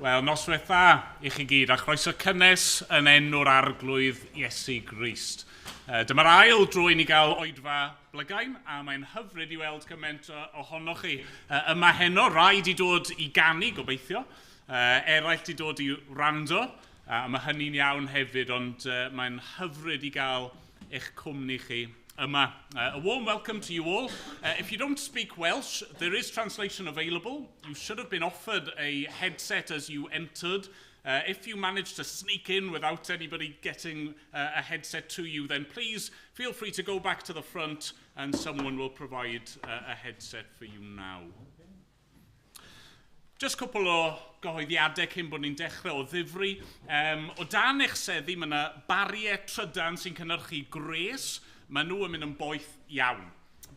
Wel, noswaith dda i chi gyd, a chroeso cynnes yn enw'r Arglwydd Iesu Grist. Dyma'r ail dro i ni gael oedfa blygain, a mae'n hyfryd i weld cymaint ohonoch chi yma heno. Rai di dod i ganu, gobeithio, eraill di dod i wrando, a mae hynny'n iawn hefyd, ond mae'n hyfryd i gael eich cwmni chi yma. A warm welcome to you all. If you don't speak Welsh, there is translation available. You should have been offered a headset as you entered. If you managed to sneak in without anybody getting a headset to you, then please feel free to go back to the front and someone will provide a headset for you now. Just cwpl o gyhoeddiadau cyn bod ni'n dechrau o ddifri. O dan eich seddi, mae yna bariau trydan sy'n cynhyrchu gwres. Maen nhw yn mynd yn boeth iawn.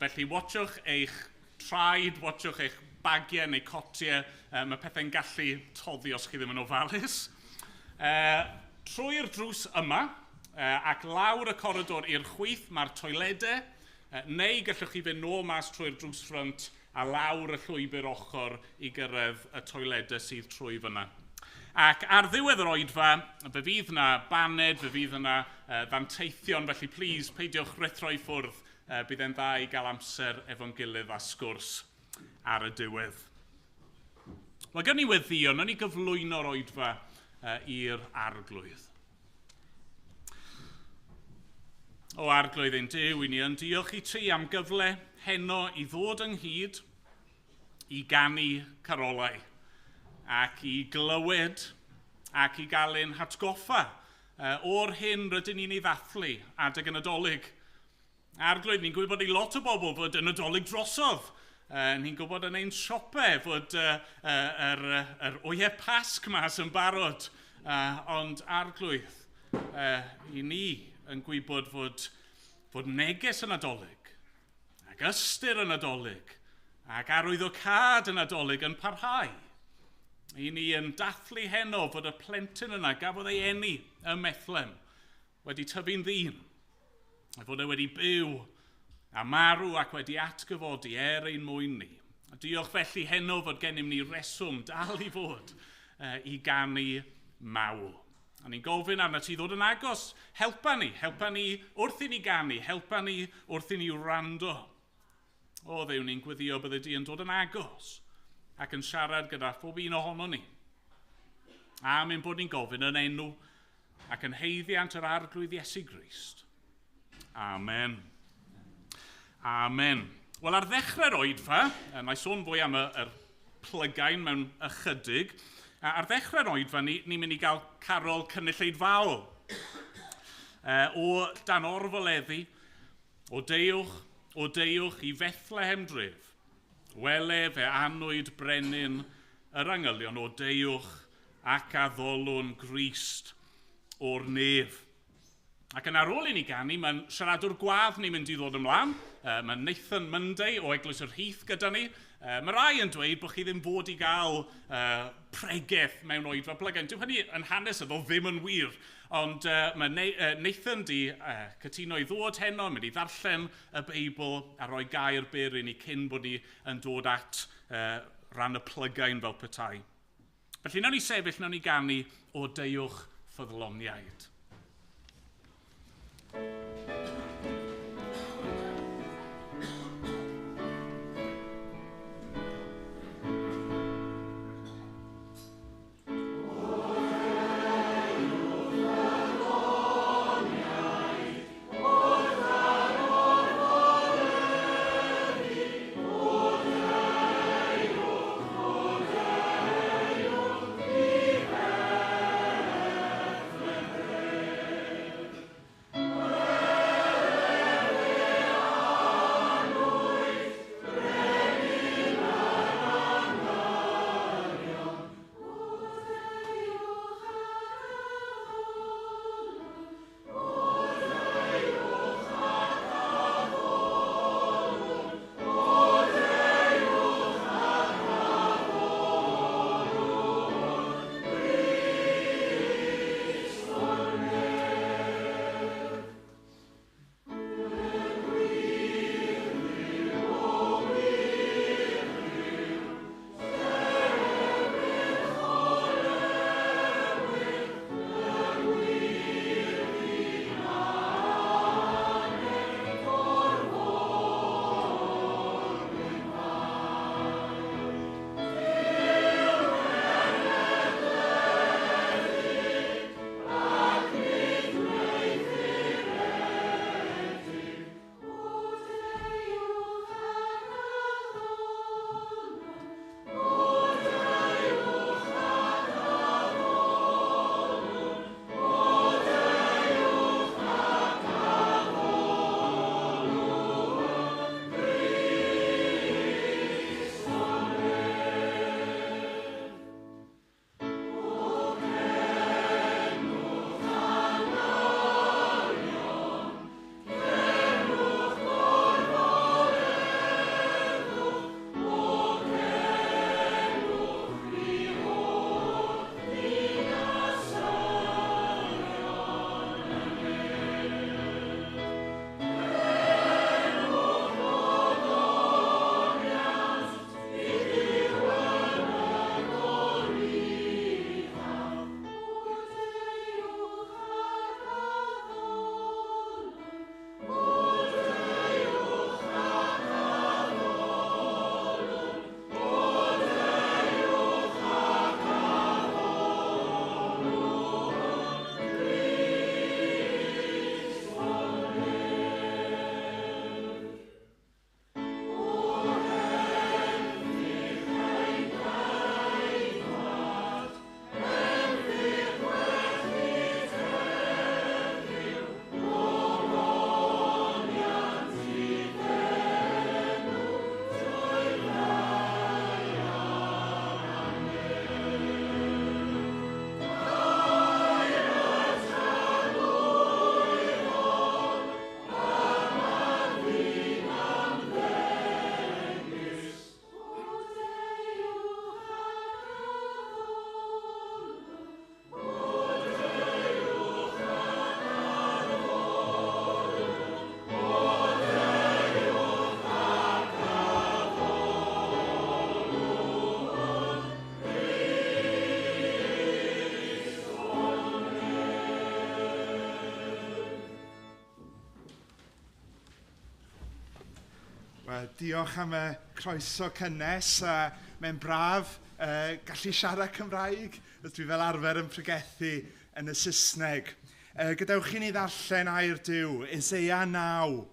Felly, watchwch eich traed, watchwch eich bagiau neu cotiau. Mae pethau'n gallu toddi os chi ddim yn ofalus. Trwy'r drws yma ac lawr y coridor i'r chwith mae'r toiledau, neu gallwch chi fynd nôl mas trwy'r drws ffrynt a lawr y llwybr ochr i gyrraedd y toiledau sydd trwy fyna. Ac ar ddiwedd yr oedfa, fe fydd yna baned, fe fydd yna ddanteithion, felly please, peidiwch rhuthro i ffwrdd, bydd e'n dda i gael amser efo'n gilydd a sgwrs ar y diwedd. Wel, gawn ni weddïo, nawn ni gyflwyno'r oedfa i'r Arglwydd. O Arglwydd ein Duw, i ni yn diolch i ti am gyfle heno i ddod ynghyd i ganu carolau ac i glywed ac i gael ein hatgoffa o'r hyn rydyn ni'n ei ddathlu adeg y Nadolig. Arglwydd, ni'n gwybod i lot o bobl fod y Nadolig drosodd. Ni'n gwybod yn ein siopau fod yr wyau Pasg mas yn barod. Ond Arglwydd, i ni yn gwybod fod neges y Nadolig ac ystyr y Nadolig ac arwyddocâd y Nadolig yn parhau. I ni yn dathlu heno fod y plentyn yna gafodd ei eni ym Methlehem wedi tyfu'n ddyn, a fod e wedi byw a marw ac wedi atgyfodi er ein mwyn ni. A diolch felly heno fod gennym ni reswm dal i fod i ganu mawl. A ni'n gofyn arnat ti ddod yn agos, helpa ni wrth i ni ganu, helpa ni wrth i ni wrando. O Dduw, ni'n gweddio bydde di yn dod yn agos ac yn siarad gyda phob un ohono ni. Am ein bod ni'n gofyn yn enw ac yn haeddiant yr Arglwydd Iesu Grist. Amen. Amen. Wel, ar ddechrau'r oedfa, na i sôn fwy am yr plygain mewn ychydig, ar ddechrau'r oedfa ni'n mynd i gael carol cynulleidfaol o dan orfoleddu, o deuwch i Fethlehem dref. Wele fe anwyd brenin yr angylion, o deuwch ac addolwn Grist o'r nef. Ac yn ar ôl i ni ganu, mae'n siaradwr gwadd ni'n mynd i ddod ymlaen. Mae Nathan Monday o Eglwys yr Heath gyda ni. Mae rai yn dweud bod chi ddim fod i gael pregeth mewn oedfa plygain. Dyw hynny yn hanesyddol ddim yn wir, ond mae Nathan di cytuno i ddod heno, mynd i ddarllen y Beibl a rhoi gair byr i ni cyn bod ni yn dod at ran y plygain fel petai. Felly, nawn ni sefyll, nawn ni ganu o deuwch ffyddloniaid. Wel, diolch am y croeso cynnes. A mae'n braf gallu siarad Cymraeg, os dwi fel arfer yn pregethu yn y Saesneg. Gadewch i ni ddarllen air Duw, Eseia 9,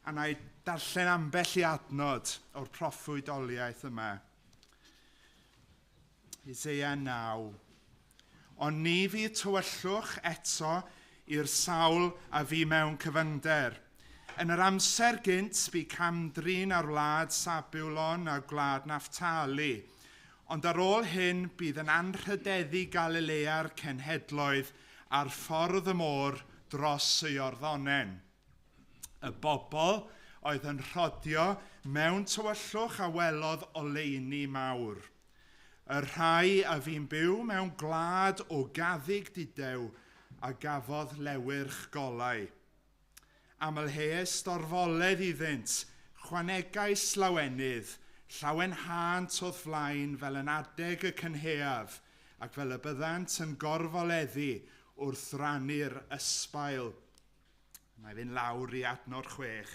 a na i darllen ambell i adnod o'r proffwydoliaeth yma. Eseia 9. Ond ni fydd tywyllwch eto i'r sawl a fu mewn cyfyngder. Yn yr amser gynt bu cam-drin ar wlad Sabulon a gwlad Nafftali, ond ar ôl hyn bydd yn anrhydeddu Galilea'r cenhedloedd ar ffordd y môr dros y Iorddonen. Y bobl oedd yn rhodio mewn tywyllwch a welodd oleuni mawr. Y rhai a fu'n byw mewn gwlad o gaddug dudew a gafodd lewyrch golau. Amlheais dorfoledd iddynt, chwanegais lawenydd, llawenhânt o'th flaen fel yn adeg y cynhaeaf, ac fel y byddant yn gorfoleddu wrth rannu'r ysbail. Mae fynd lawr i adnod 6.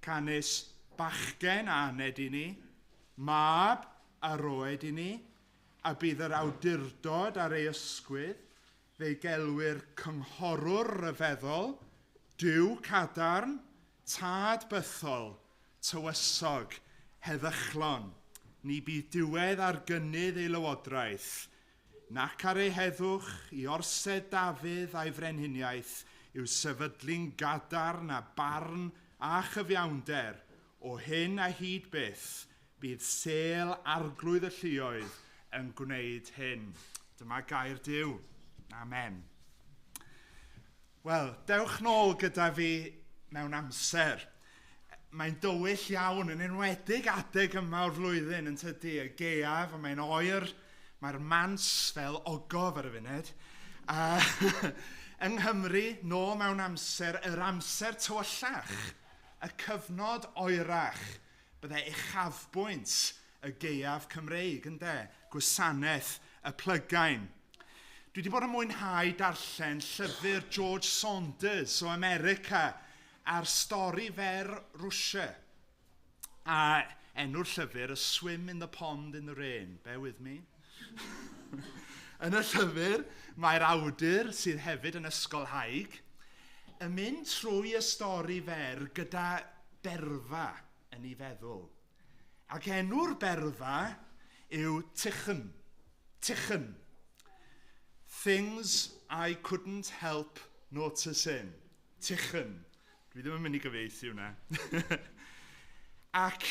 Canys bachgen a aned i ni, mab a roed i ni, a bydd yr awdurdod ar ei ysgwydd, fe'i gelwir cynghorwr rhyfeddol, Duw cadarn, tad bythol, tywysog, heddychlon. Ni bydd diwedd ar gynnydd ei lywodraeth, nac ar ei heddwch i orsedd Dafydd a'i frenhiniaeth i'w sefydlu'n gadarn a barn a chyfiawnder, o hyn a hyd byth, bydd sêl arglwydd y lluoedd yn gwneud hyn. Dyma gair Duw. Amen. Wel, dewch nôl gyda fi mewn amser. Mae'n dywyll iawn, yn enwedig adeg yma o'r flwyddyn yn tydi, y gaeaf, a mae'n oer, mae'r mans fel ogof ar y funud. A yng Nghymru, nôl mewn amser, yr amser tywyllach, y cyfnod oerach, byddai uchafbwynt y gaeaf Cymreig, ynde? Gwasanaeth y plygain. Dwi wedi bod yn mwynhau darllen llyfr George Saunders o America a'r stori fer Rwsia. A enw'r llyfr, A Swim in the Pond in the Rain. Bear with me. Yn y llyfr, mae'r awdur, sydd hefyd yn ysgolhaig, yn mynd trwy y stori fer gyda berfa yn ei feddwl. Ac enw'r berfa yw Tichyn. Tichyn. Things I couldn't help noticing. Tichyn. Dwi ddim yn mynd i gyfieithu hwnna. Ac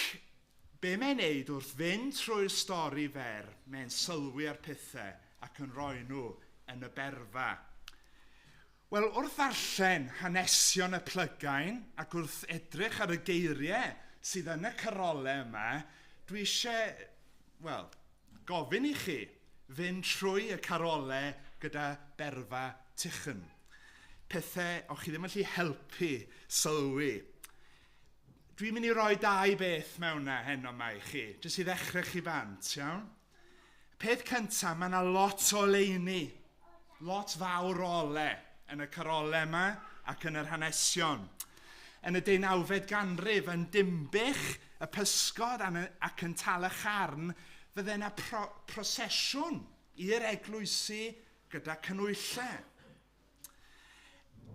be mae'n neud wrth fynd trwy'r stori fer, mae'n sylwi ar pethau ac yn rhoi nhw yn y berfa. Wel, wrth ddarllen hanesion y plygain ac wrth edrych ar y geiriau sydd yn y carolau yma, dwi eisiau, wel, gofyn i chi fynd trwy y carolau gyda berfa Tichyn. Pethau o'ch chi ddim yn gallu helpu sylwi. Dwi'n mynd i roi dau beth mewn na heno yma i chi, jyst i ddechrau chi bant, iawn? Peth cyntaf, mae yna lot o oleuni, lot fawr o ole yn y carolau yma ac yn yr hanesion. Yn y 19fed ganrif, yn Dinbych, y pysgod ac yn Tal-y-charn, fydde yna pro prosesiwn i'r eglwysi gyda canhwyllau.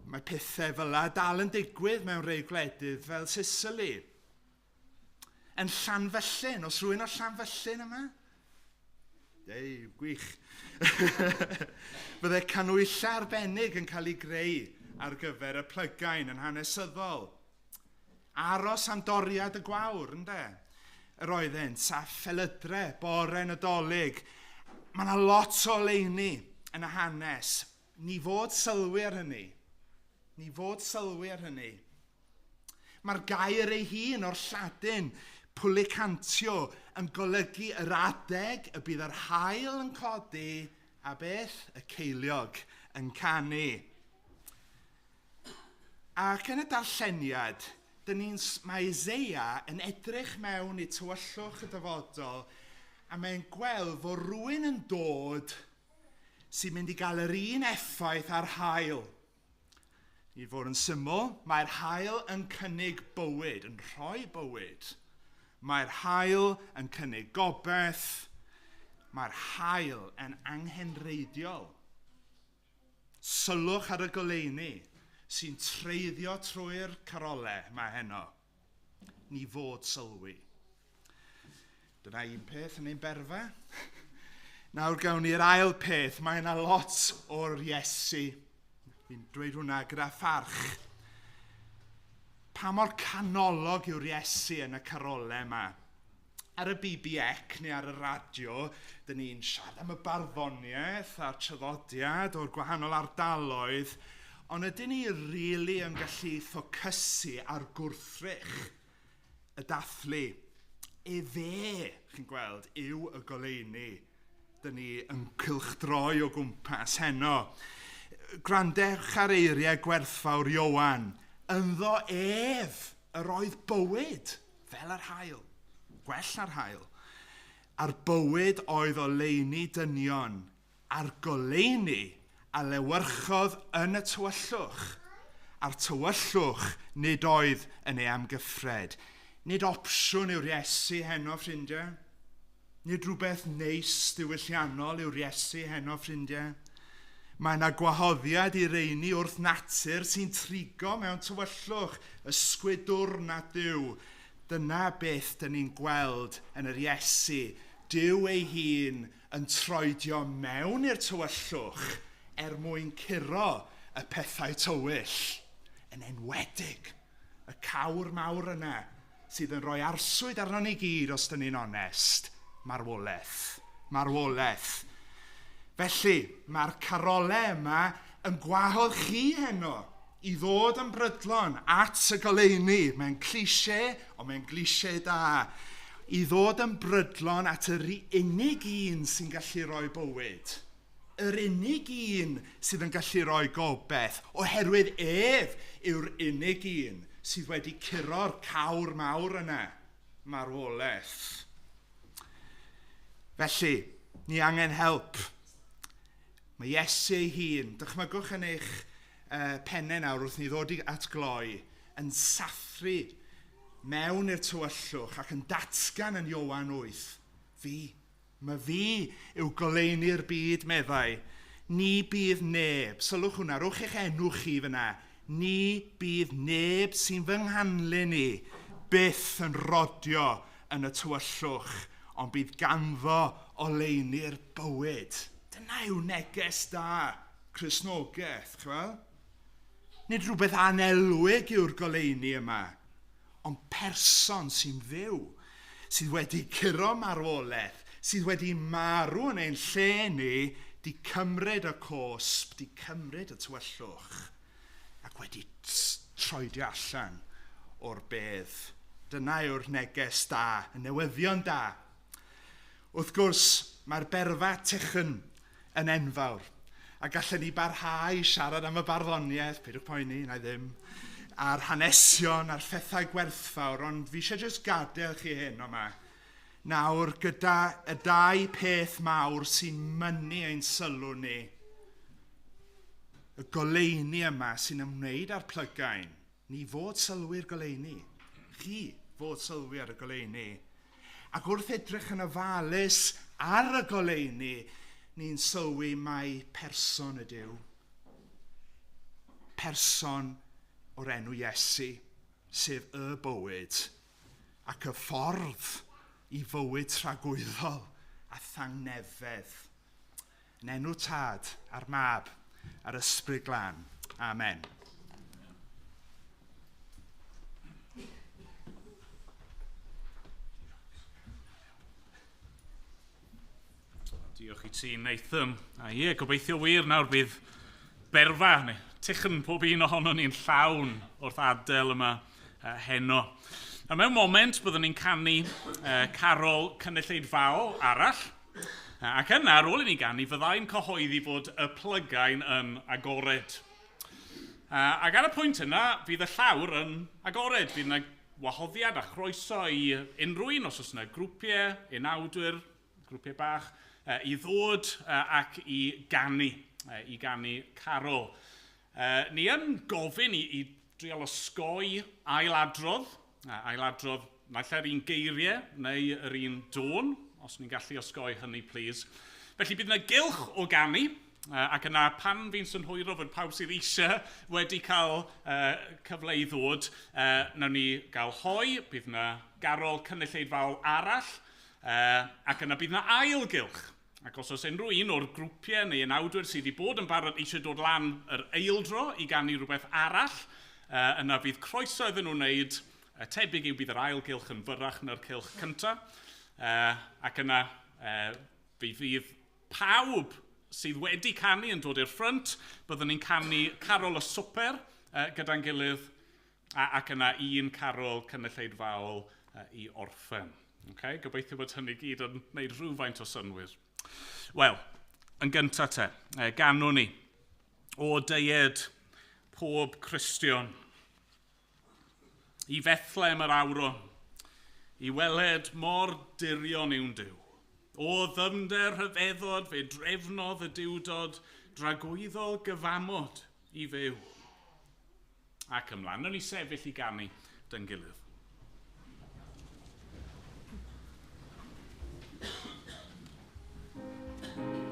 Mae pethau fel yna dal yn digwydd mewn rhai gwledydd fel Sicily. Yn Llanfyllin, os rhywun o Llanfyllin yma? Ei, gwych. Fydde canhwyllau arbennig yn cael ei greu ar gyfer y plygain yn hanesyddol. Aros am doriad y gwawr, ynde? Yr oeddent, a phelydre, bore Nadolig. Mae yna lot o oleuni yn y hanes. Ni fod sylwi ar hynny. Ni fod sylwi ar hynny. Mae'r gair ei hun o'r Lladin, pullicantio, yn golygu yr adeg y bydd yr haul yn codi a beth? Y ceiliog yn canu. Ac yn y darlleniad, dyn ni'n, mae Eseia yn edrych mewn i tywyllwch y dyfodol a mae'n gweld fod rhywun yn dod sy'n mynd i gael yr un effaith ar haul. I fod yn syml, mae'r haul yn cynnig bywyd, yn rhoi bywyd. Mae'r haul yn cynnig gobaith. Mae'r haul yn anghenreidiol. Sylwch ar y goleuni sy'n treiddio trwy'r carolau mae heno. Ni fod sylwi. Dyna un peth yn ein berfa. Nawr gawn ni'r ail peth. Mae yna lot o'r Iesu. Fi'n dweud hwnna gyda pharch. Pa mor canolog yw'r Iesu yn y carolau yma? Ar y BBEC neu ar y radio, dyn ni'n siarad am y barddoniaeth a'r traddodiad o'r gwahanol ardaloedd, ond ydyn ni rili really yn gallu ffocysu ar gwrthrych y dathlu? Efe, chi'n gweld, yw y goleuni. Dyn ni yn cylchdroi o gwmpas heno. Gwrandewch ar eiriau gwerthfawr Ioan. Ynddo ef yr oedd bywyd fel yr haul, gwell na'r haul. A'r bywyd oedd oleuni dynion, a'r goleuni a lewyrchodd yn y tywyllwch. A'r tywyllwch nid oedd yn ei amgyffred. Nid opsiwn yw'r Iesu heno, ffrindiau. Nid rhywbeth neis diwylliannol yw'r Iesu heno, ffrindiau. Mae yna gwahoddiad i reini wrth natur sy'n trigo mewn tywyllwch, ysgwyd dwrn a Duw. Dyna beth dyn ni'n gweld yn yr Iesu, Duw ei hun yn troedio mewn i'r tywyllwch er mwyn curo y pethau tywyll, yn enwedig y cawr mawr yna sydd yn rhoi arswyd arnon ni gyd os dyn ni'n onest, marwolaeth. Marwolaeth. Felly, mae'r carolau yma yn gwahodd chi heno i ddod yn brydlon at y goleuni. Mae'n cliché, ond mae'n cliché da. I ddod yn brydlon at yr unig un sy'n gallu rhoi bywyd. Yr unig un sydd yn gallu rhoi gobaith, oherwydd ef yw'r unig un sydd wedi curo'r cawr mawr yna, marwolaeth. Felly, ni angen help. Mae Iesu ei hun, dychmygwch yn eich pennau nawr wrth ni ddod i at gloi, yn sathru mewn i'r tywyllwch ac yn datgan yn Ioan 8, fi, mae fi yw goleuni'r byd, meddai. Ni bydd neb, sylwch hwnna, rhowch eich enw chi fyna, ni bydd neb sy'n fy nghanlyn i byth yn rodio yn y tywyllwch, ond bydd ganddo oleuni'r bywyd. Dyna yw neges da Cristnogaeth, chwel? Nid rhywbeth anelwig yw'r goleuni yma, ond person sy'n fyw, sydd wedi curo marwolaeth, sydd wedi marw yn ein lle ni, di cymryd y cosb, di cymryd y tywyllwch, ac wedi troedio allan o'r bedd. Dyna yw'r neges da, y newyddion da. Wrth gwrs, mae'r berfa Tychyn yn enfawr, a gallen ni barhau i siarad am y barddoniaeth, peidiwch poeni, na i ddim, a'r hanesion a'r phethau gwerthfawr, ond fi eisiau jyst gadael chi hyn yma. Nawr, gyda y dau peth mawr sy'n mynnu ein sylw ni, y goleuni yma sy'n ymwneud â'r plygain, ni fod sylwi'r goleuni, chi fod sylwi ar y goleuni. Ac wrth edrych yn ofalus ar y goleuni, ni'n sylwi mai person ydyw. Person o'r enw Iesu, sef y bywyd ac y ffordd i fywyd tragwyddol a thangnefedd. Yn enw Tad a'r Mab a'r Ysbryd Glân. Amen. Diolch i ti, Nathan. A ie, gobeithio wir nawr bydd berfa, neu tychyn pob un ohono ni'n llawn wrth adael yma heno. A mewn moment byddwn ni'n canu carol cynulleidfaol arall. Ac yna, ar ôl i ni ganu, fyddai'n cyhoeddi fod y plygain yn agored. Ac ar y pwynt yna, fydd y llawr yn agored. Fydd yna wahoddiad a chroeso i unrhyw un, os oes yna grwpiau, unawdwyr, grwpiau bach, i ddod ac i ganu, i ganu carol. Ni yn gofyn i drial osgoi ailadrodd, ailadrodd Naill ai'r un geiriau neu yr un dôn, os ni'n gallu osgoi hynny, please. Felly bydd yna gylch o ganu, ac yna pan fi'n synhwyro fod pawb sydd eisiau wedi cael cyfle i ddod, nawn ni gael hoe, bydd yna garol cynulleidfaol arall, ac yna bydd yna ail gylch. Ac os oes unrhyw un o'r grwpiau neu unawdwyr sydd wedi bod yn barod eisiau dod lan yr eildro i ganu rhywbeth arall, yna fydd croeso iddyn nhw wneud. Tebyg yw bydd yr ail gylch yn fyrrach na'r cylch cyntaf. Ac yna fe fydd pawb sydd wedi canu yn dod i'r ffrynt. Byddwn ni'n canu carol y swper gyda'n gilydd ac yna un carol cynulleidfaol i orffen. Okay? Gobeithio bod hynny gyd yn gwneud rhywfaint o synnwyr. Wel, yn gyntaf te, ganwn ni o deued pob Cristion i Fethlem yr awron, i weled mor dirion yw'n Duw. O ddyfnder rhyfeddod fe drefnodd y Duwdod dragwyddol gyfamod i fyw. Ac ymlaen, nawn ni sefyll i ganu dy'n gilydd. I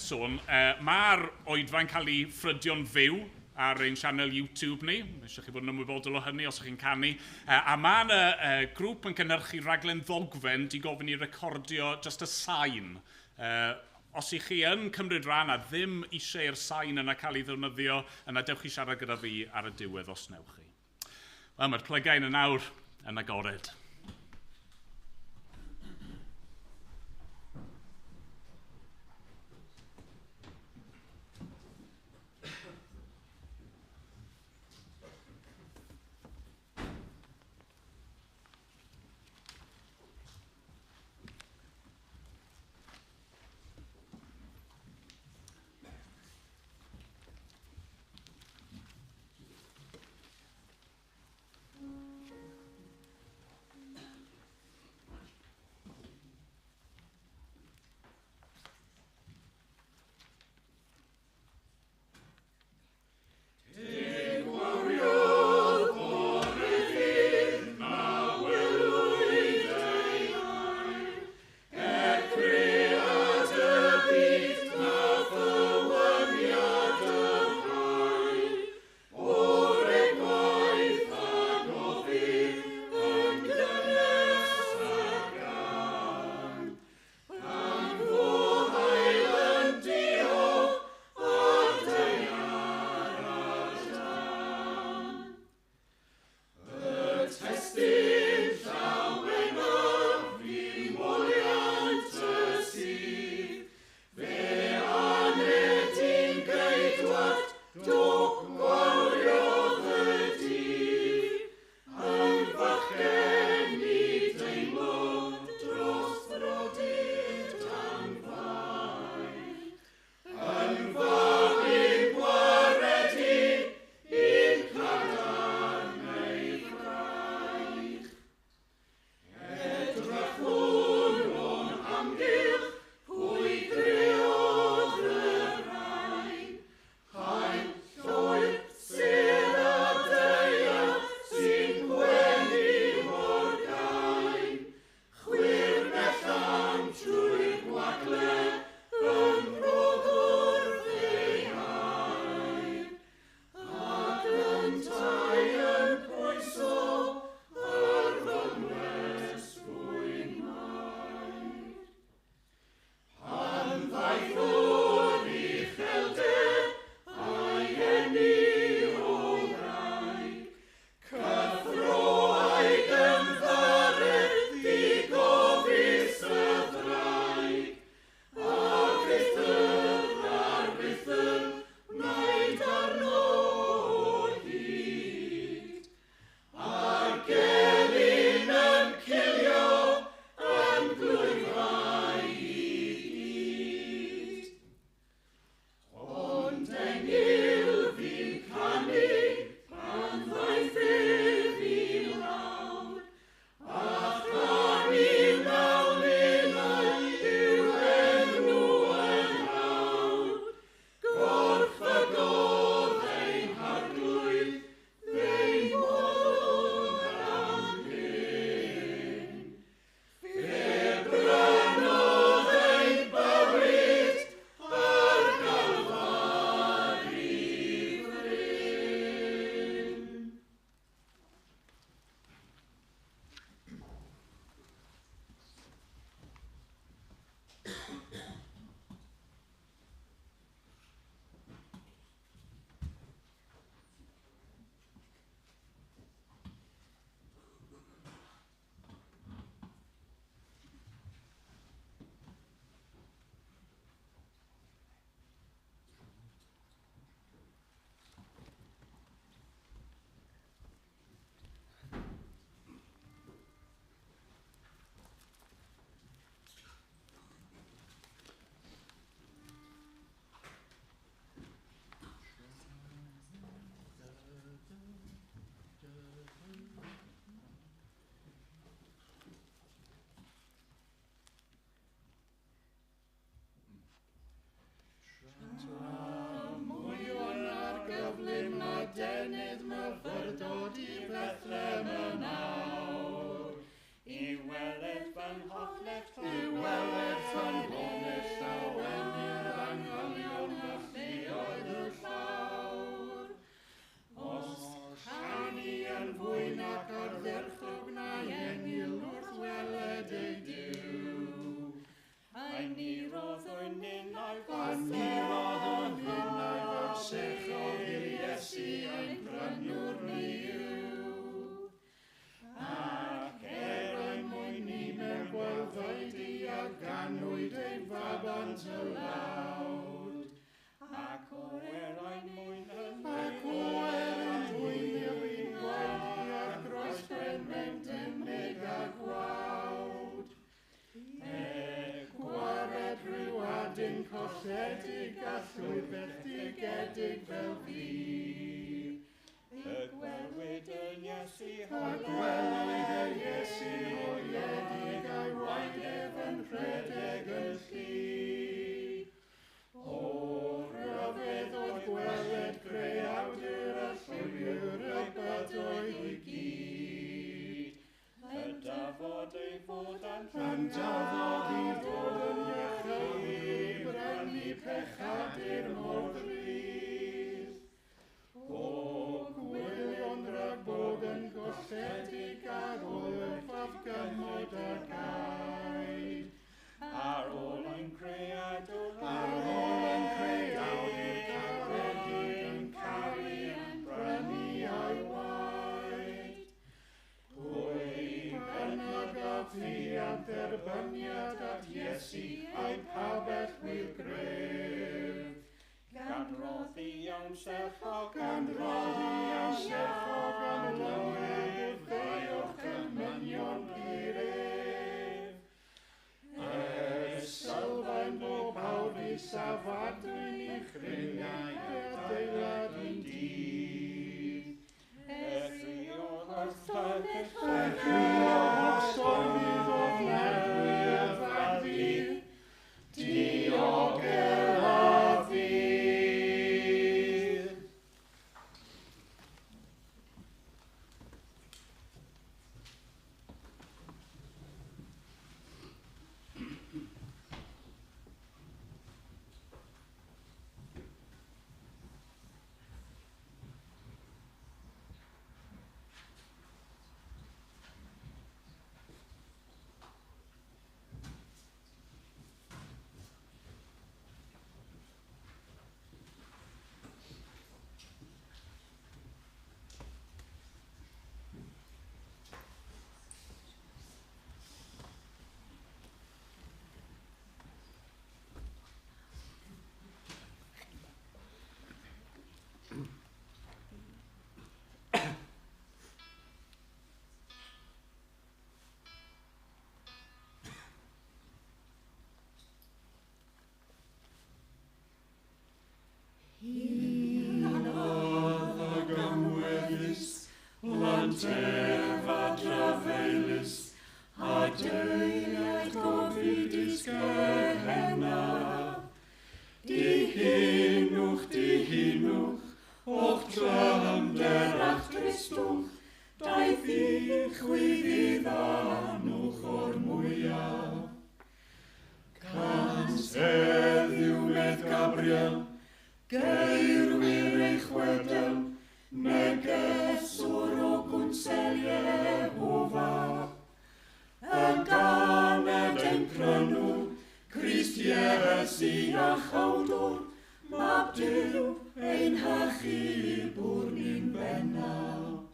sôn, mae'r oedfa'n cael ei ffrydio'n fyw ar ein sianel YouTube ni. Eisiau chi fod yn ymwybodol o hynny os ydych chi'n canu. A mae yna grŵp yn cynhyrchu raglen ddogfen di gofyn i recordio just y sain. Os ych chi yn cymryd rhan a ddim eisiau i'r sain yna cael ei ddefnyddio, yna dewch chi siarad gyda fi ar y diwedd os newch chi. Wel, mae'r plygain yn awr yn agored. Adenydd myfyrdod i Bethlehem yn awr. I weled fy ngholled, i weled fy ngholled llawenydd angau. ganwyd ei fabant y lawd. Ac o erain mwyn yn Ac o erain mwyn yw'n gwaeddi ar groesbren mewn dynig a gwawd. E gwared rhyw adyn colledig a llwyr felltigedig fel fi. Y gwelwyd yn Iesu A gwelwyd yr Iesu holiedig a'i waed ef yn rhedeg yn llu. O ryfedd oedd gweled creawdur a llwyr y bydoedd i gyd. Y dafod ei fod yn Yn dafod i fod yn iachau i brynu pechadur mor ddrud. O gwylion rhag bod yn golledig ar ôl y fath gymod a gaed. Ar ôl ein creadur, Ar ôl ein creawdur caredig yn caru yn brynu a'i waed. Pwy bynnag a fu am dderbyniad at Iesu a'i pabell wir gref. Gan roddi iawn serchog Gan roddi iawn serchog am lywydd ddeuwch cymynion pur ef. Ers sylfaen bob awr i safadwyn i chriniau adeilad un dydd. Eriodd wrth Eriodd stormydd ofnadwy a fagddu, diogel a fydd. Hunodd ag ymweddus, lantef a drafeilus, a deiliaid gofidus Gehenna. Dihunwch, dihunwch, o'ch trymder a'ch dristwch, daeth i chwi ddiddanwch o'r mwyaf. Cans heddiw medd Gabriel, geirwyr ei chwedl, negeswr o gwnsel Iehova. Y ganed ein prynwr, Crist Iesu a chawdwr, mab Duw ein hachubwr ni'n bennaf.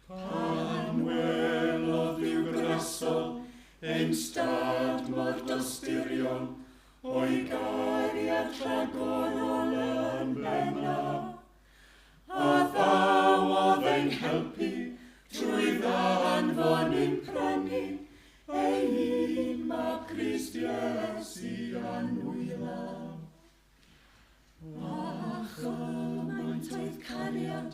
Pan welodd Dduw grasol ein stad mor dosturiol, o'i gariad rhagorol yn bennaf. A ddawodd ein helpu trwy ddanfon ein prynu, ei un mab Crist Iesu anwylaf. A chymaint oedd cariad,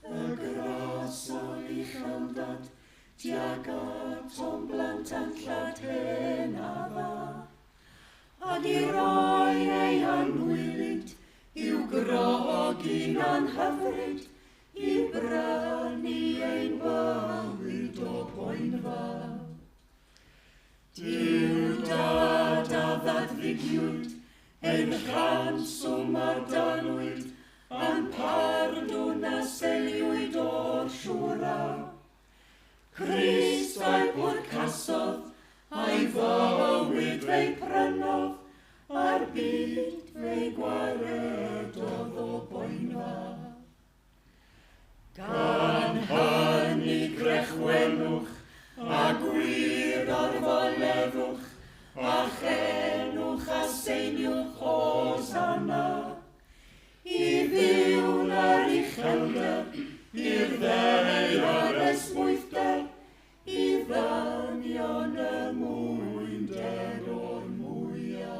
y gras o'i ucheldad, tuag atom blant anllad hen Adda. Ag i roi ei anwylyd, i'w grogi'n anhyfryd, i brynu ein bywyd o poenfa. Duw dad a ddadfygiwyd, ein rhanswm a dalwyd, a'n pardwn a seliwyd o'r siwra. Crist a'i bwrcasodd, a'i fywyd fe'i prynodd, a'r byd fe'i gwaredodd o boenfa. Gan hynny grechwenwch, a gwir orfoleddwch, A chenwch a seiniwch Hosanna, i Dduw'n yr uchelder, i'r ddaear esmwythder, i ddynion y mwynder o'r mwyaf.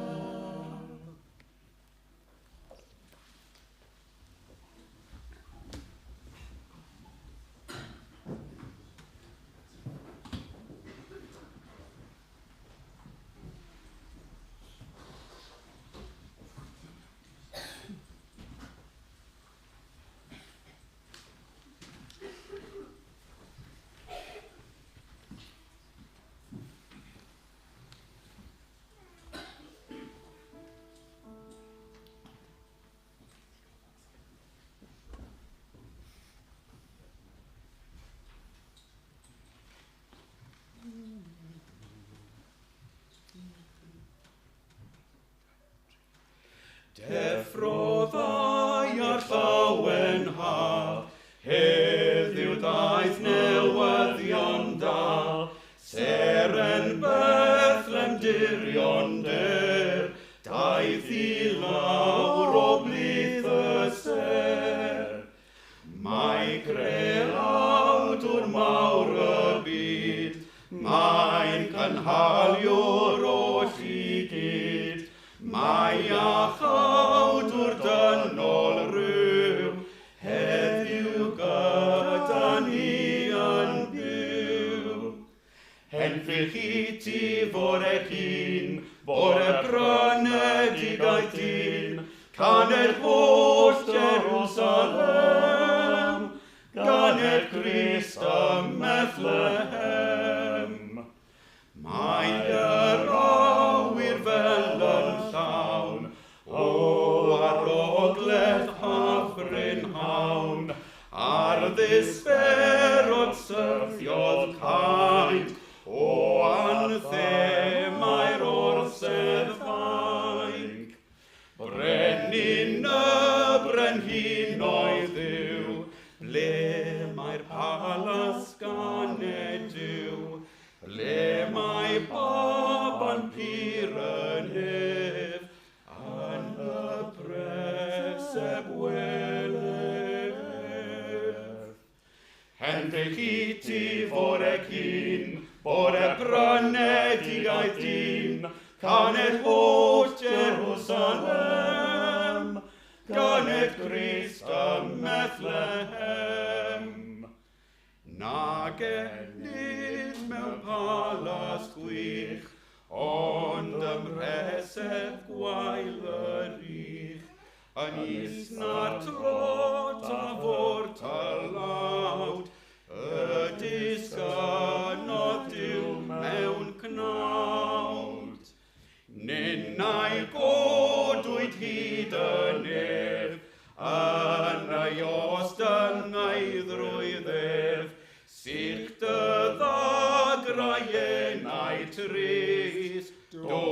Deffrodd a'r llawen haf, heddiw daeth newyddion da, seren Bethlem dirion der, daeth i lawr o blith y ser. Mae creawdwr mawr y byd, mae'n cynhaliwr oll i gyd, mae iachawdwr dynol ryw, heddiw gyda ni yn byw. Henffych i ti fore cyn, bore brynedigaeth dyn, caned holl Jerusalem, ganed Crist ym Methlehem. Mae yr awyr fel yn llawn, o ar ogledd Hafrynhawn, ar ddisberod syrthiodd caed, o anthemau'r orsedd fainc. Brenin y brenhinoedd yw, ble mae'r palas ganed yw, ble mae baban pur yn ef, yn y preseb welef. Henffych i ti fore cyn, bore brynedigaeth dyn, caned holl Jerusalem, ganed Crist ym Methlehem. Na genid mewn palas gwych, ond ym mhreseb gwael yr ych, yn is na'r tlot a fo'r tylawd, y disgynnodd Duw mewn cnawd. Ninnau godwyd hyd y nef, yn ei ostyngaeddrwydd ef, sych dy ddagrau enau trist, do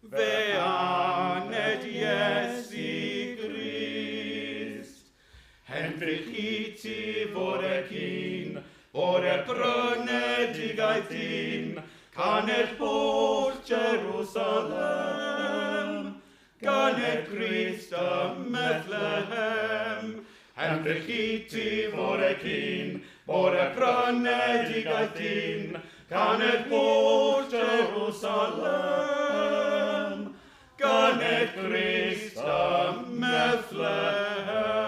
fe aned Iesu Grist. Henffych i ti fore cyn, bore brynedigaeth dyn, caned holl Jerusalem, ganed Crist ym Methlehem. Henffych i ti fore cyn, bore brynedigaeth dyn, ganed holl Jerusalem, ganed Crist ym Methlehem.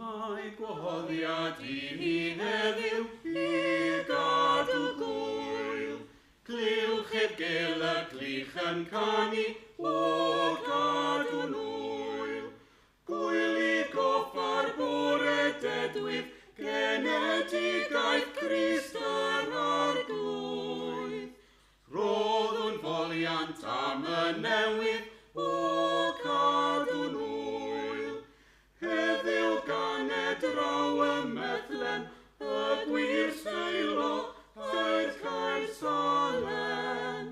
Mae gwahoddiad i ni heddiw i gadw gwyl. Clywch ef gel y clych yn canu o gadw'n wyl. Gwyl i goffa'r bore dedwydd, genedigaeth Crist yr Arglwydd. Roddwn foliant am y newydd o cadw'n wyl. Heddiw ganed draw ym Methlehem, y gwir Seilo, a'r Caer Salem.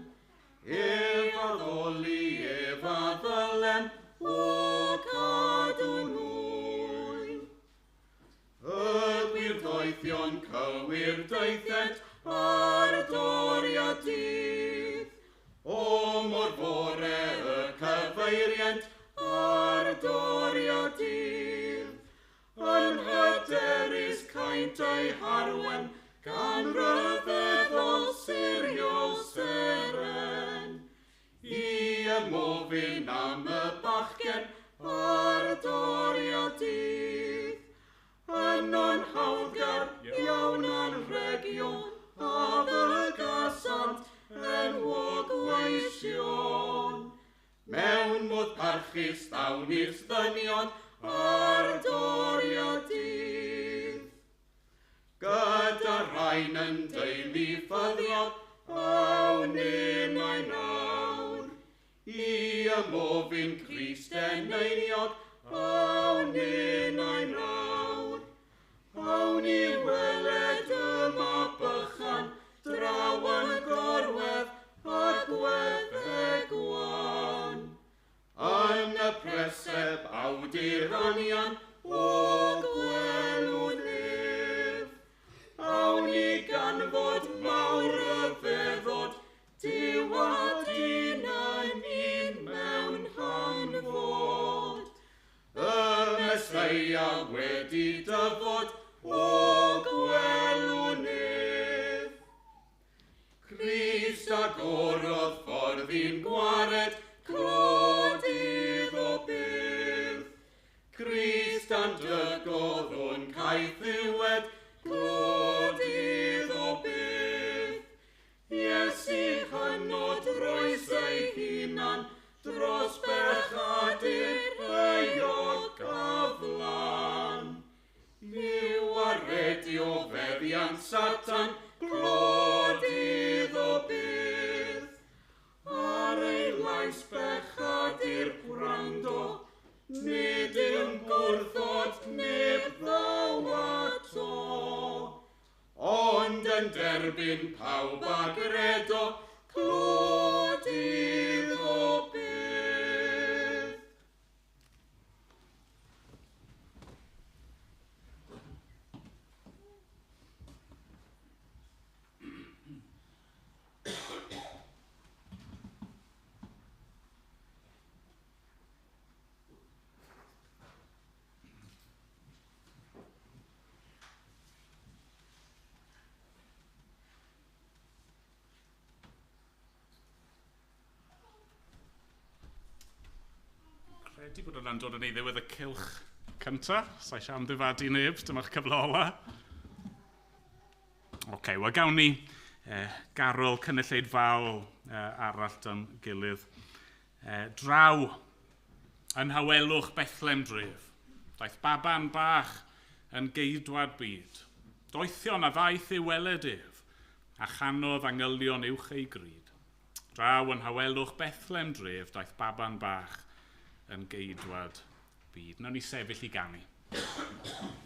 Ef a ddoli, ef a ddylem, o cadw'n wyl. Y gwir doethion cywir daethent ar doriad dydd. O mor fore y cyfeirient ar doriad dydd. Yn hyderus caent eu harwen gan ryfeddol siriol seren. I ymofyn am y bachgen ar doriad dydd. Yno'n hawddgar iawn anrhegion a ddygasant enwog weision. Mewn modd parchus ddawnus ddynion ar doriad dydd. Gyda rhain yn deulu ffyddiog, awn ninnau nawr. I ymofyn Crist eneiniog, awn ninnau nawr. Awn i weled y mab bychan, draw yn gorwedd a gweddeg gwan. Yn y preseb awdur anian, o gwelwn ef. Awn i ganfod mawr ryfeddod, Duw a dyn yn un mewn hanfod. Y Meseia wedi dyfod, o gwelwn ef. Crist agorodd ffordd i'n gwared, clod iddo byth. Crist andygodd o'n caethiwed, clod iddo byth. Iesu hynod roes ei hunan, dros bechadur euog a flan. I'w waredu o feddiant Satan, clod iddo byth. Ar ei lais bechadur gwrando, nid yw'n gwrthod neb ddaw ato. Ond yn derbyn pawb a gredo, clod iddo byth. Credu bod hwnna'n dod yn ei ddiwedd y cylch cyntaf. Sa eisiau amddifadu neb, dyma'ch cyfle ola. Oce, wel gawn ni garol cynulleidfaol arall dy'n gilydd. Draw yn hawelwch Bethlem dref. Daeth baban bach yn geidwad byd. Doethion a ddaeth i'w weled ef, a chanodd angylion uwch ei gryd. Draw yn hawelwch Bethlem dref, daeth baban bach yn geidwad byd. Nawn ni sefyll i ganu. Amen.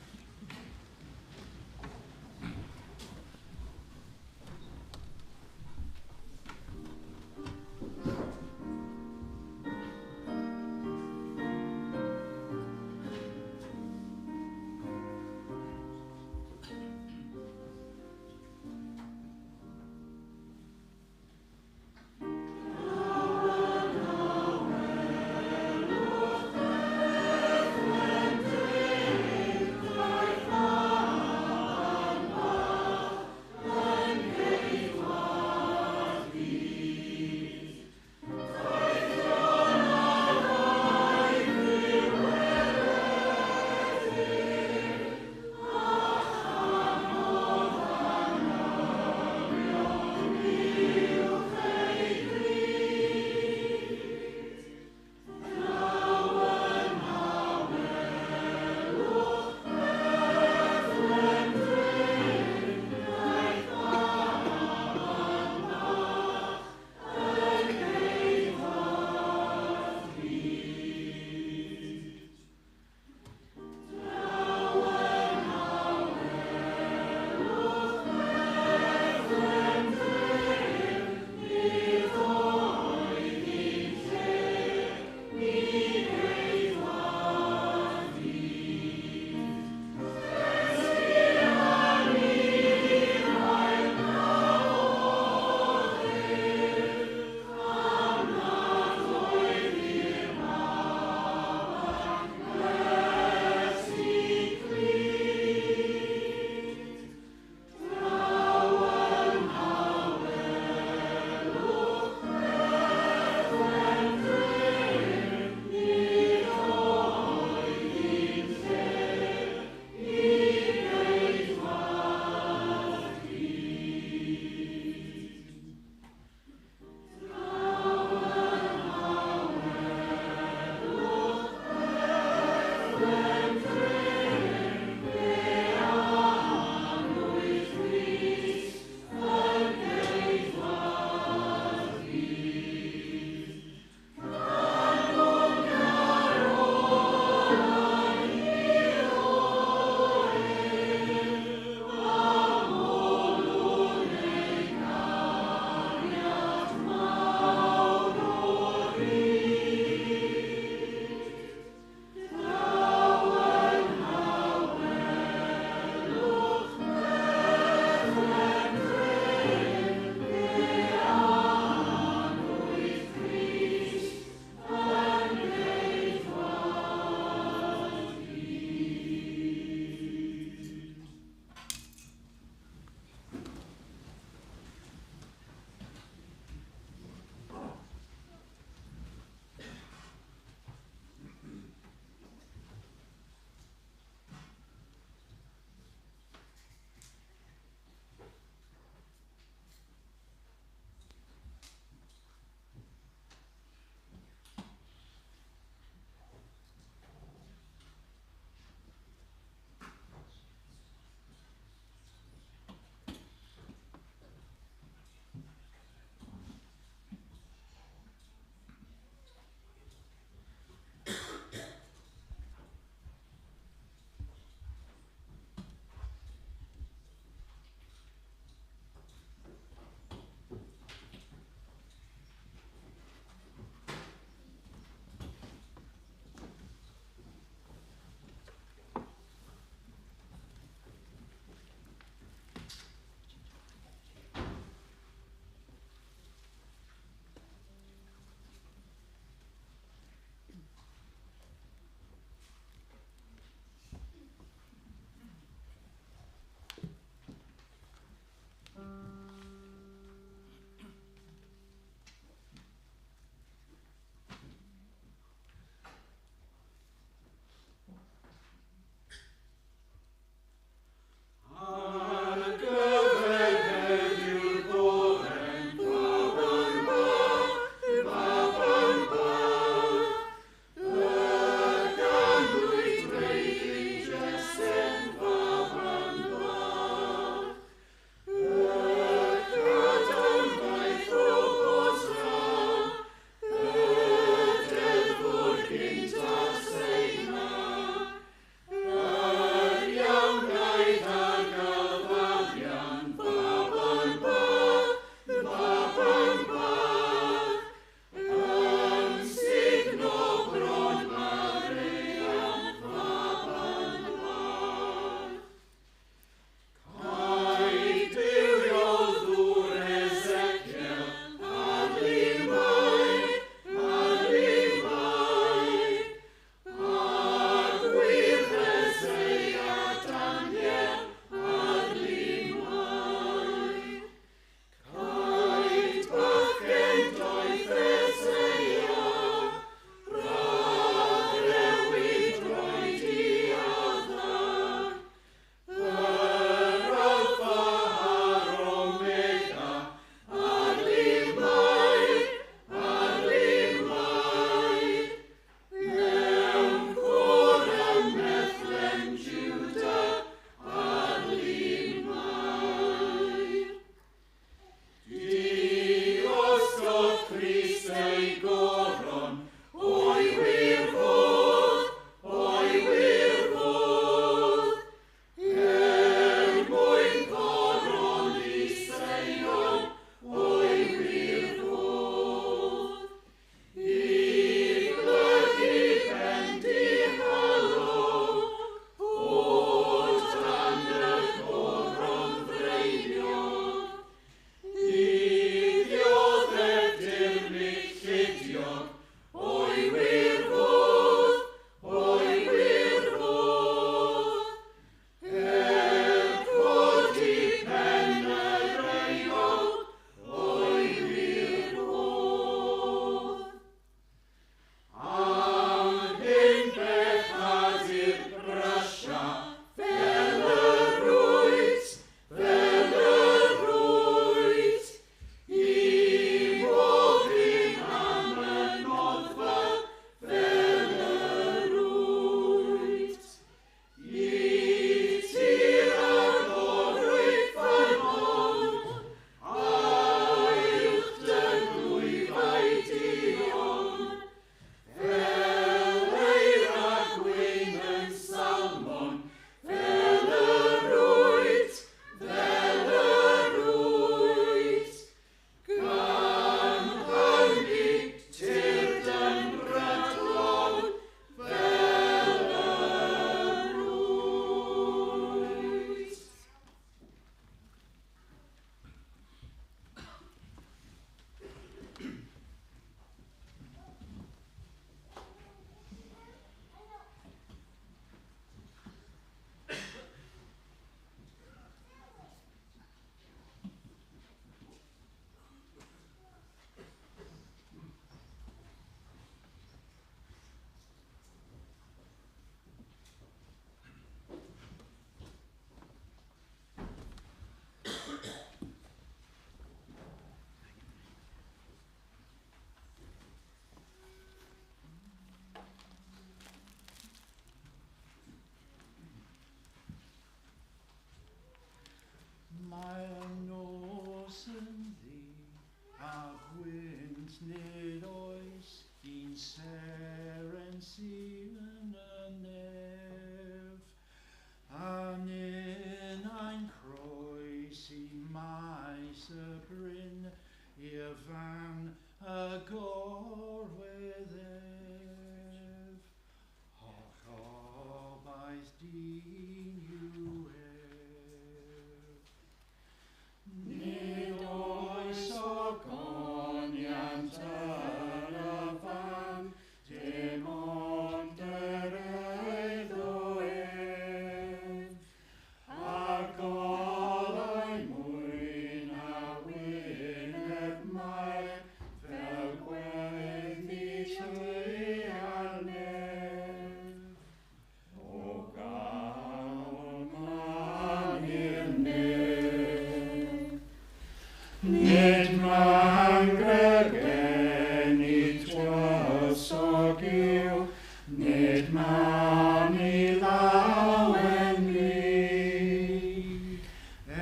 Nid man i lawen ni.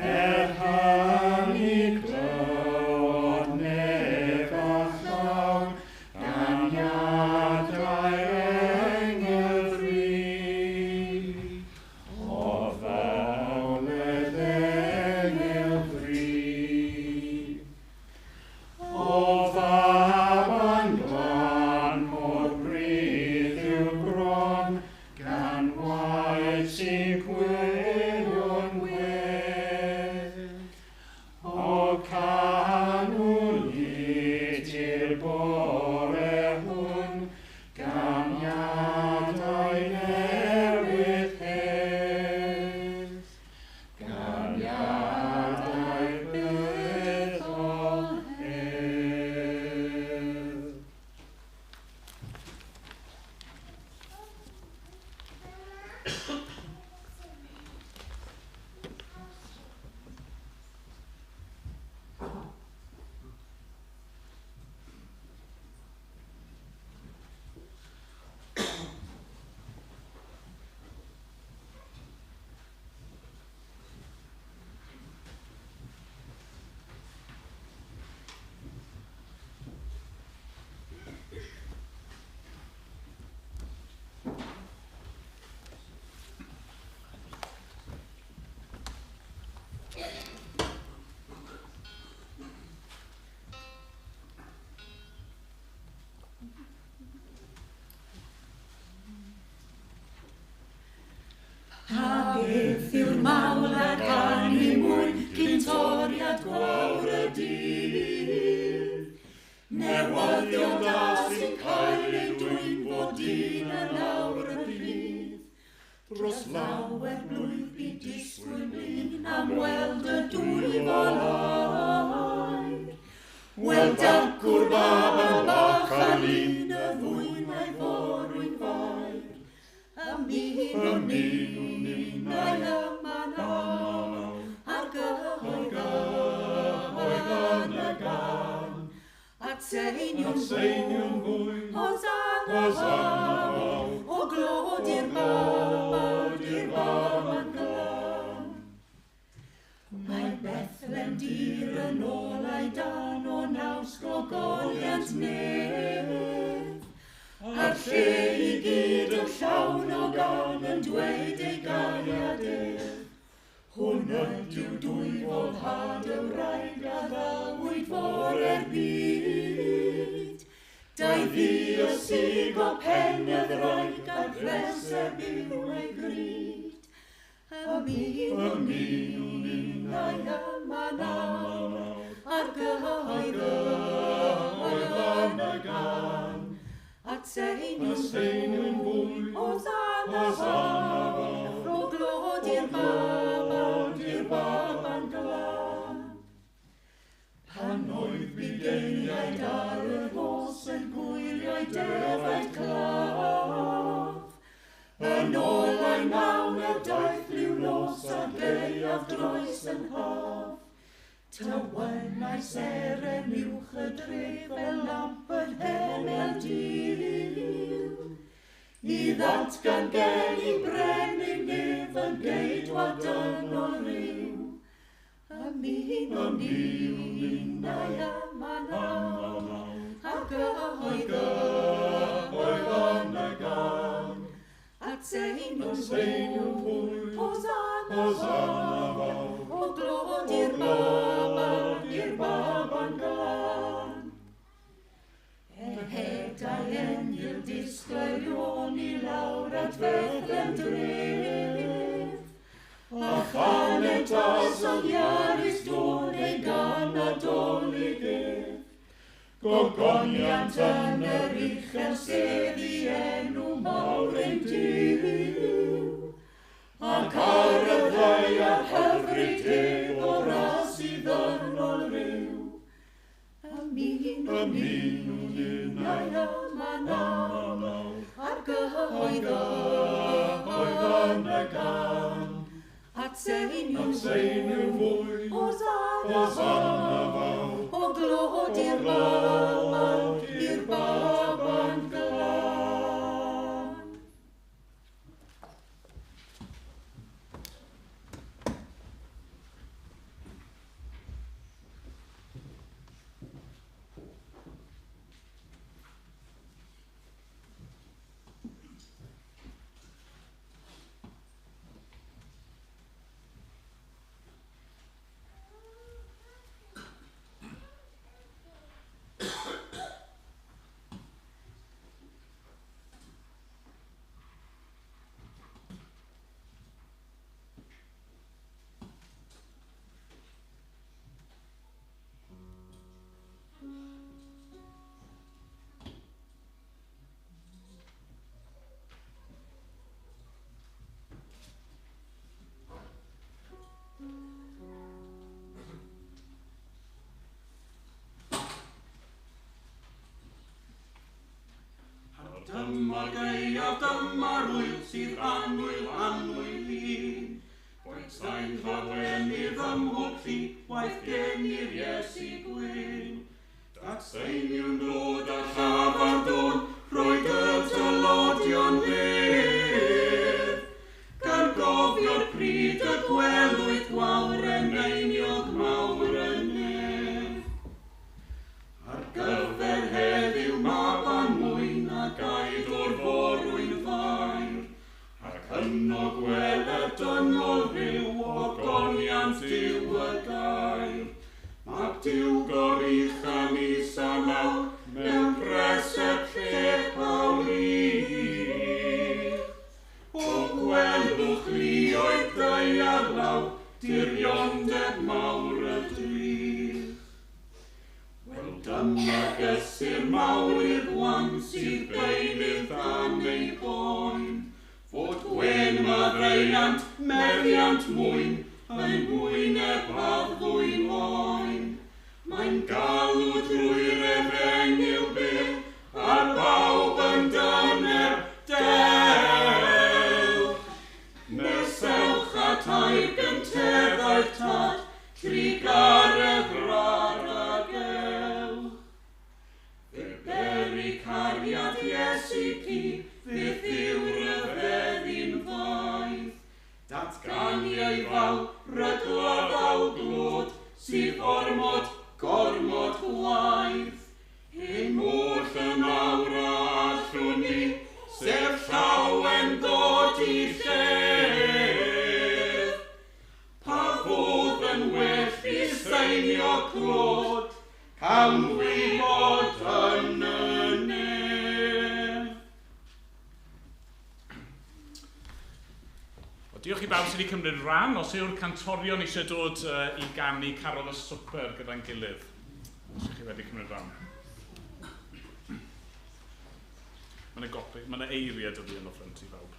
Er hynny clywodd nef a llawn, ganiadau engyl fri. O fawledd engyl fri. O faban glân mor brudd yw bron, gan waed sy'n gwirion wedd. O canwn i ti'r bore hwn, ganiadau newydd hedd. Ganiadau bythol hedd. Pa beth yw'r mawl a canu mwy cyn toriad gwawr y dydd? Newyddion da sy'n cael ei dwyn fod dyn yn awr yn rhydd. Dros lawer blwydd bu disgwyl blin am weld y dwyfol air. Wel dacw'r baban bach ar lin y ddwyn a'i forwyn fair. Ymunwn ninnau yma nawr, ar gyhoedd yn y gan. Atseiniwn fwy, Hosanna fawr, o glod i'r Mab, i'r Baban glân. Mae Bethlehem dir yn olau dan o naws gogoniant nef. A'r lle i gyd yn llawn o gan yn dweud ei gariad ef. Hwn ydyw dwyfol had y wraig a ddawyd fore'r byd. Dau ddiosig o pen y ddraig a'r pleser byw ei gryd. Ymunwn ninnau yma nawr, ar gyhoedd yn y gan. Atseiniwn fwy, Hosanna fawr, o glod i'r Mab, i'r Baban glân. Pan oedd bugeiliaid ar y rhos yn gwylio'u defaid claf, yn olau mawn y daeth liw nos a'r gaeaf droes yn haf. Tywynai seren uwch y dref fel lamp yn hemel Duw. I ddatgan geni brenin nef yn geidwad dynol ryw. Ymunwn ninnau yma nawr, ar gyhoedd yn y gan. Atseiniwn fwy, Hosanna fawr, o glod i'r Mab, i'r Baban glân. Ehedau engyl disgleirion i lawr at Bethlehem dref. A chanent a soniarus dôn ei gan adolyg ef. Gogoniant yn yr uchel sedd i enw mawr ein Duw. Ac ar y ddaear hyfryd ef o ras i ddynol ryw. Ymunwn ninnau yma nawr, ar gyhoedd yn y gan. Atseiniwn fwy, Hosanna fawr, o glod i'r Mab, i'r Baban glân. gaeaf dyma'r ŵyl sydd annwyl, annwyl i. Boed sain llawenydd ym mhob llu, waeth geni'r Iesu gwyn. Datseiniwn glod a llafar dôn, rhoi dy dylodion wedd. Gan gofio'r pryd y gwelwyd gwawr eneiniog mawr y nef. Ar gyfer heddiw maban mwyn a gaed o'r forwyn fair, ac yno gweler dynol rhyw o goniant Duw y gair. Mab Duw goruchan is a lawr, mewn preseb lle pawl ych. O gwelwch luoedd daear lawr, diriondeb mawr y drych. Wel dyma gysur mawr i'r gwan sydd beunydd dan ei boen, fod gwên maddeuant, meddiant mwyn, yn gwyneb addfwyn oen. Mae'n galw drwy'r efengyl byr, ar bawb yn dyner dewch. Nesewch at air gynteddau'r tad, trugaredd râr a gewch. Fe beri cariad Iesu ci, fyth i'w ryfeddu'n faith. Datganu ei fawl, rygladd glod, sydd ormod, gormod gwaith. Hyn oll yn awr a allwn ni, sef llawen godi llef. Pa fodd yn well i seinio clod, cawn wybod yn y nef. Wel, diolch i bawb sydd wedi cymryd rhan. Os yw'r cantorion eisiau dod i ganu Carol y Swper gyda'n gilydd. Os ydych chi wedi cymryd rhan. Mae yna gopi, mae yna eiriau 'da fi yn y ffrynt i bawb.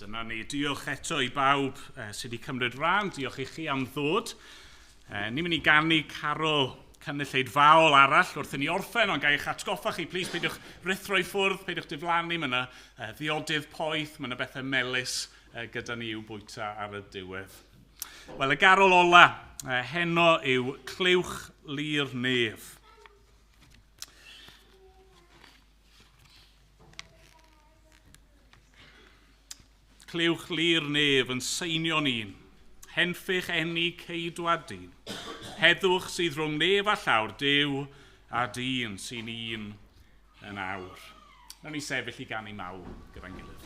Dyna ni. Diolch eto i bawb sydd wedi cymryd rhan. Diolch i chi am ddod. Ni'n mynd i ganu carol cynulleidfaol arall wrth i ni orffen, ond ga i eich atgoffa chi, plis, peidiwch rhuthro i ffwrdd, peidiwch diflannu, mae yna ddiodydd poeth, mae yna bethau melys gyda ni i'w bwyta ar y diwedd. Wel, y garol ola heno yw Clywch Lu'r Nef. Clywch lu'r nef yn seinio'n un, henffych eni ceidwad dyn. Heddwch sydd rhwng nef a llawr, Duw a dyn sy'n un yn awr. Nawn ni sefyll i ganu mawl gyda'n gilydd.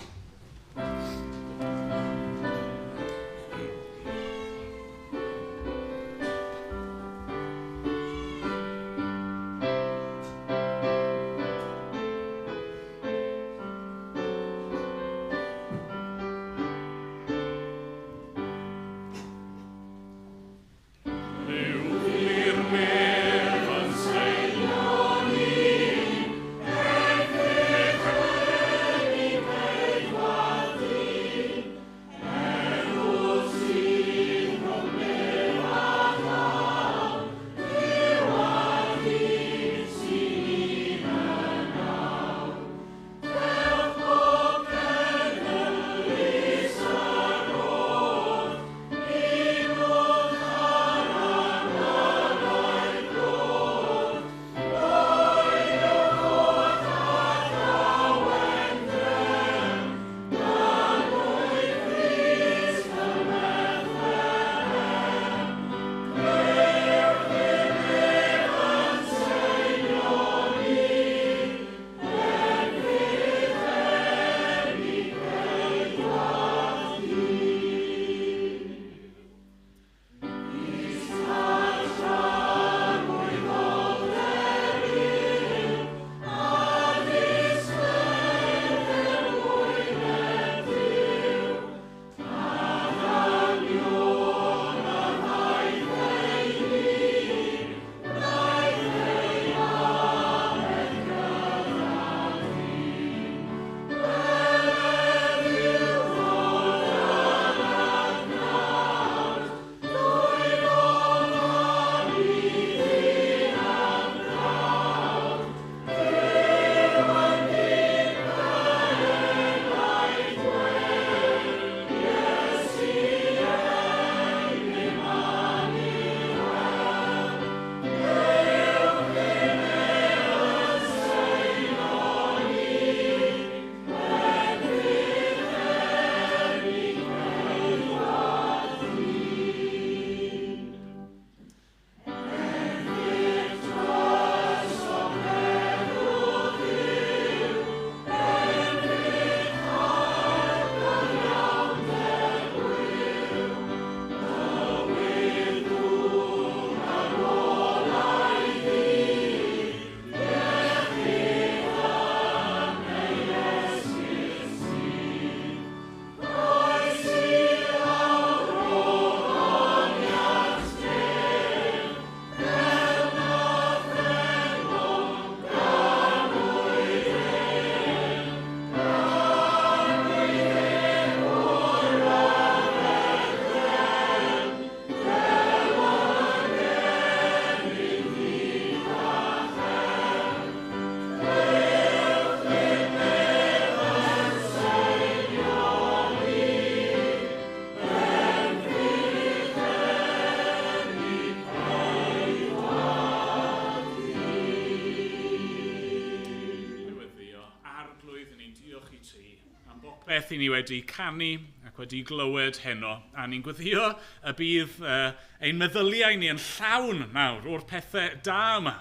Beth i ni wedi canu ac wedi glywed heno, a ni'n gweddio y bydd ein meddyliau ni yn llawn nawr o'r pethau da yma.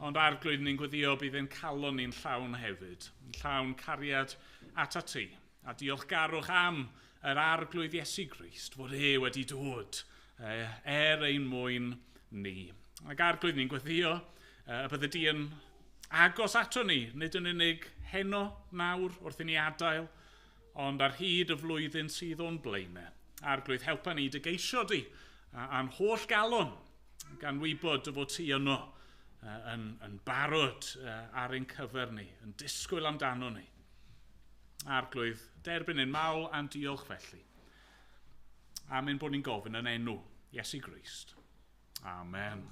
Ond Arglwydd, ni'n gweddio bydd ein calon ni'n llawn hefyd, yn llawn cariad atat ti, a diolchgarwch am yr Arglwydd Iesu Grist fod e wedi dod er ein mwyn ni. Ac Arglwydd, ni'n gweddio y bydde di yn agos ato ni, nid yn unig heno nawr wrth i ni adael, ond ar hyd y flwyddyn sydd o'n blaenau. Arglwydd, helpa ni dy geisio di a'n holl galon, gan wybod dy fod ti yno yn barod ar ein cyfer ni, yn disgwyl amdano ni. Arglwydd, derbyn ein mawl a'n diolch felly. Am ein bod ni'n gofyn yn enw Iesu Grist. Amen.